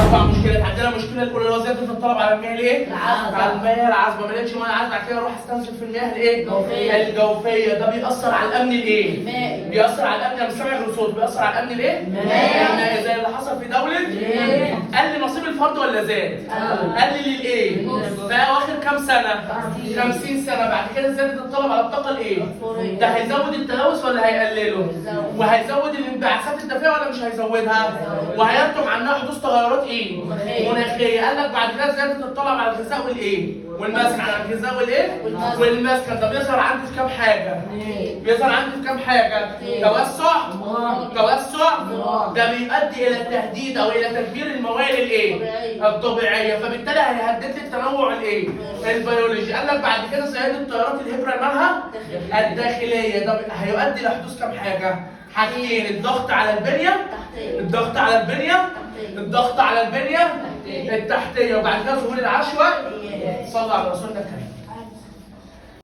اربع مشكلات. عندنا مشكلة الاولى اللي هو زيادة الطلب على المياه الايه؟ العذبة. على المياه العذبة، ما لقيتش مية عذبه، بعد كده اروح استنزف في المياه الايه؟ الجوفية. الجوفيه. ده بيأثر على الامن الايه؟ المائي. بيأثر على الامن، انا مش سامع غير صوت، بيأثر على الامن الايه؟ المائي. المائي، زي اللي حصل في دولة إيه؟ قل نصيب الفرد ولا زاد؟ قل. قل للايه؟ نص. في اواخر كام سنة؟ 50 سنة. بعد كده زادت الطلب على الطاقة الايه؟ الأحفورية. ده هيزود التلوث ولا هيقلله؟ هيزود. وهيزود الانبعاثات الدافئه ولا مش هيزودها؟ هيزود. وهينتج عنها حدوث تغيرات ايه؟ مناخية. مناخيه. قال لك بعد كده زيادة الطلب على الغذاء والايه؟ والمسكن. على الغذاء والايه؟ والمسكن. والمسكن. ده بيظهر عندي في كام حاجة؟ اتنين. بيظهر عندي في كام حاجة؟ اتنين. توسع، توسع، زراعة. ده بيؤدي الى التهديد او الى تدمير الموارد الايه؟ الطبيعية. الطبيعية، فبالتالي هيهدد لي التنوع الايه؟ البيولوجي. قال لك بعد كده زيادة تيارات الهجرة مالها؟ الداخلية. ده هيؤدي لحدوث كام حاجة؟ حاجتين، الضغط على البنية، تحتية. الضغط على البنية، تحتية. الضغط على البنية تحتية. التحتية، وبعد كده ظهور العشوائي. صلى على رسولنا الكريم.